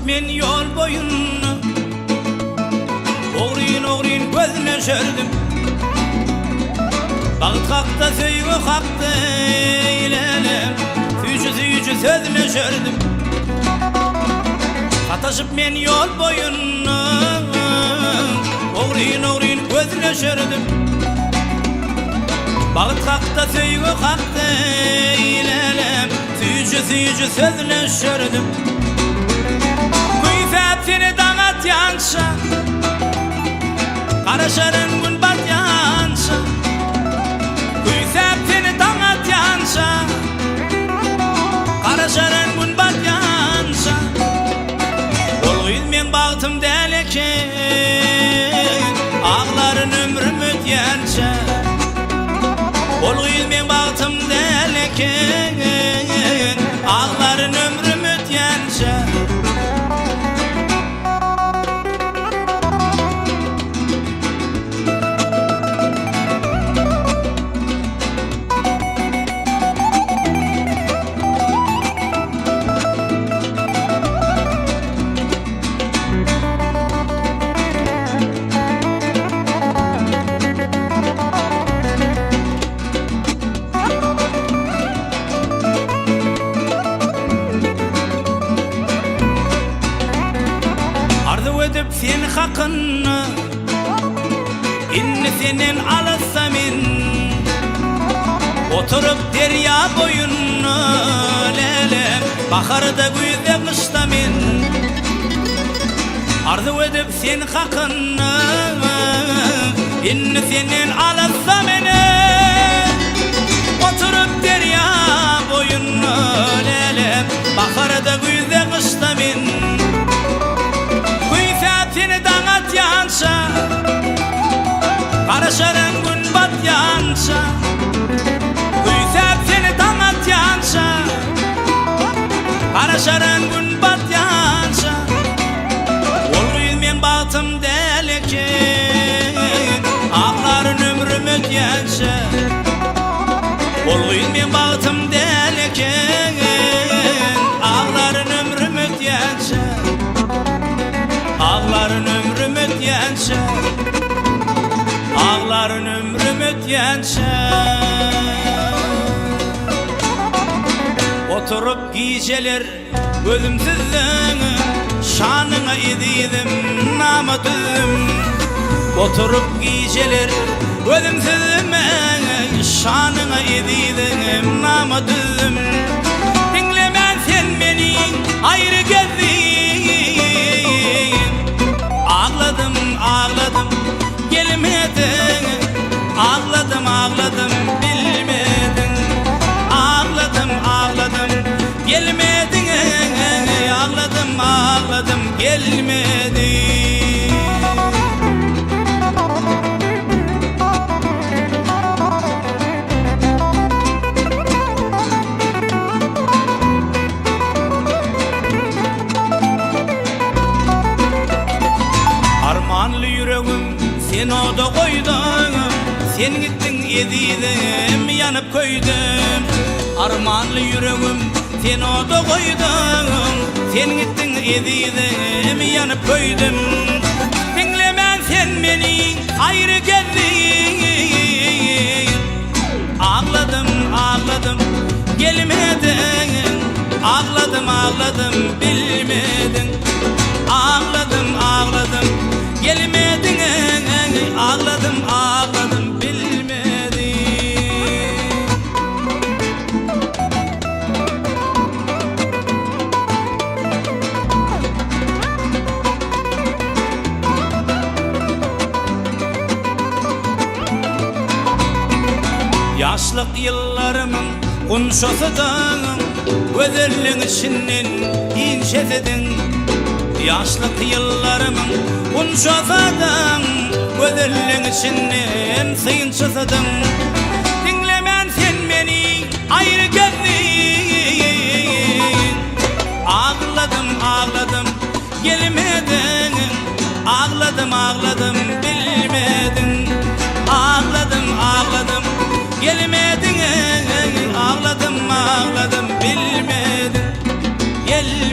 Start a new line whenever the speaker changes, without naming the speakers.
men ýol boýunda Ogryn-ogryn gözleşerdim Bagt hakda, söýgi hakda eýlenem Süýji-süýji sözleşerdim Sataşyp men ýol boýunda Ogryn-ogryn gözleşerdim Bagt hakda, söýgi hakda eýlenem Süýji-süýji sözleşerdim. Küýsäp seni daň atýança, Garaşaryn gün batýança. Küýsäp seni daň atýança, Garaşaryn gün batýança. Ol gyz meň bagtym däl eken, Aglaryn ömrüm ötýänçä. Ol gyz meň bagtym däl eken, Aglaryn ömrüm ötýänçä. Arzuw edip sen hakynda Indi senden alysda men Oturyp derýa boýunda Lälem baharda güýzde gyşda men Arzuw edip sen hakynda Indi senden alysda meni Oturyp derýa boýunda Lälem baharda güýzde gyşda men Küýsäp seni daň atýança Garaşaryn gün batýança Küýsäp seni daň atýança Garaşaryn gün batýança Ol gyz meň bagtym däl eken Aglaryn ömrüm ötýänçä Ol gyz meň bagtym däl eken Aglaryn ömrüm ötýänçä Aglaryn ömrüm ötýänçä Aglaryn ömrüm ötýänçä Oturyp gijeler Gözüm süzdüň, şanyňa ezizim, nama düzdüm. Oturyp gijeler gözüm süzdüm, şanyňa ezizim, nama düzdüm. Diňlemän sen meni aýry gezdiň. Agladym, agladym, gelmediň. Agladym, agladym, bilmediň. Agladym, agladym. Gelmediň agladym agladym gelmediň. Armanly ýüregim sen oda goýduň Sen gitdiň ezizim ýanyp köýdüm Armanly ýüregim sen oda goýduň Sen gitdiň ezizim ýanyp köýdüm Diňlemän sen meni aýry gezdiň Agladym agladym gelmediň Agladym agladym bilmediň Agladym agladym gelmediň Agladym agladym bilmediň. Ýaşlyk ýyllarymyň gunçasydyň, Gözelligiň içinden inçesidiň. Ýaşlyk ýyllarymyň gunçasydyň, Gözelligiň içinden synçysydyň. Diňlemän sen meni aýry gezdiň. Agladym, agladym, gelmediň. Agladym, agladym, bilmediň. Agladym, agladym, gelmediň. Agladym, agladym, bilmediň. Gelmediň.